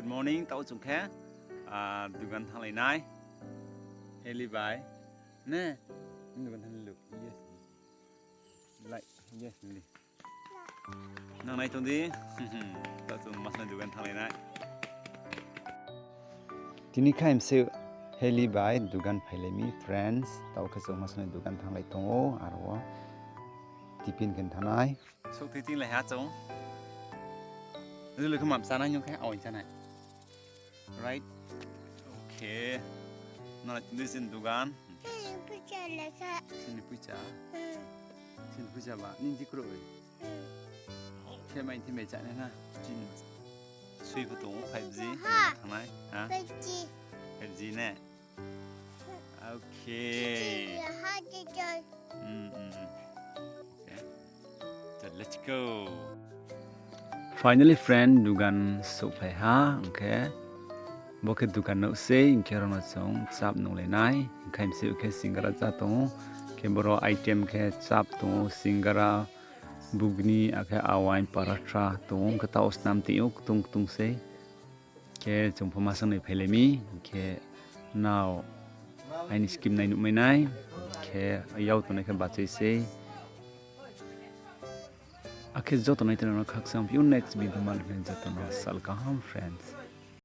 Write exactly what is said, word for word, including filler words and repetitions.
Good morning, taoh chung khe, ah, dugan thannglai nai. Heli bai. Ne? Nini dugan thannglai lu. Yes. Like, yes, nili. Nang nai tong di. Taoh chung masna dugan thannglai nai. Tini khaimse Heli bai dugan phailai mi, friends. Taoh khe chung masna dugan thannglai tong ou, aro wo tiffin khe thanai. Souh tui tinglai ha chung. Ri le khe mam chánai nung khe, aoin chánai. Right? Okay. Nang nai tong di chini dugan. Chini poicha lekha. Chini poicha? Hmm. Chini poicha ba? Nini di kroi? Hmm. Khe mai thi mai chánai na? Chini. Sui pho tong ou, five G. Ha. Thangnai. Ha? Five G. Five G ne? Okay. Chichi, ha, chichi. Hmm, hmm, hmm. Okay. Chal, let's go. Finally, friend, dugan souhphai ha, hing khe bo khe dugan nouh sei, hing khe aro no chung chap nunglai nai, hing khe mse khe singara chá tong ou, khe boro item khe chap tong ou, singara, bugni, akhe awain, paratha tong ou, hing khe taoh snam tong ou, ktung ktung sei. Khe chung pho masang nai phailai mi, hing khe nrao aini skip nai nuhmai nai, khe yag tongnai khe bachoi sei. Akhe joto nai tongnai no khakchang phi ou, next video ma le joto no sal kaham, friends.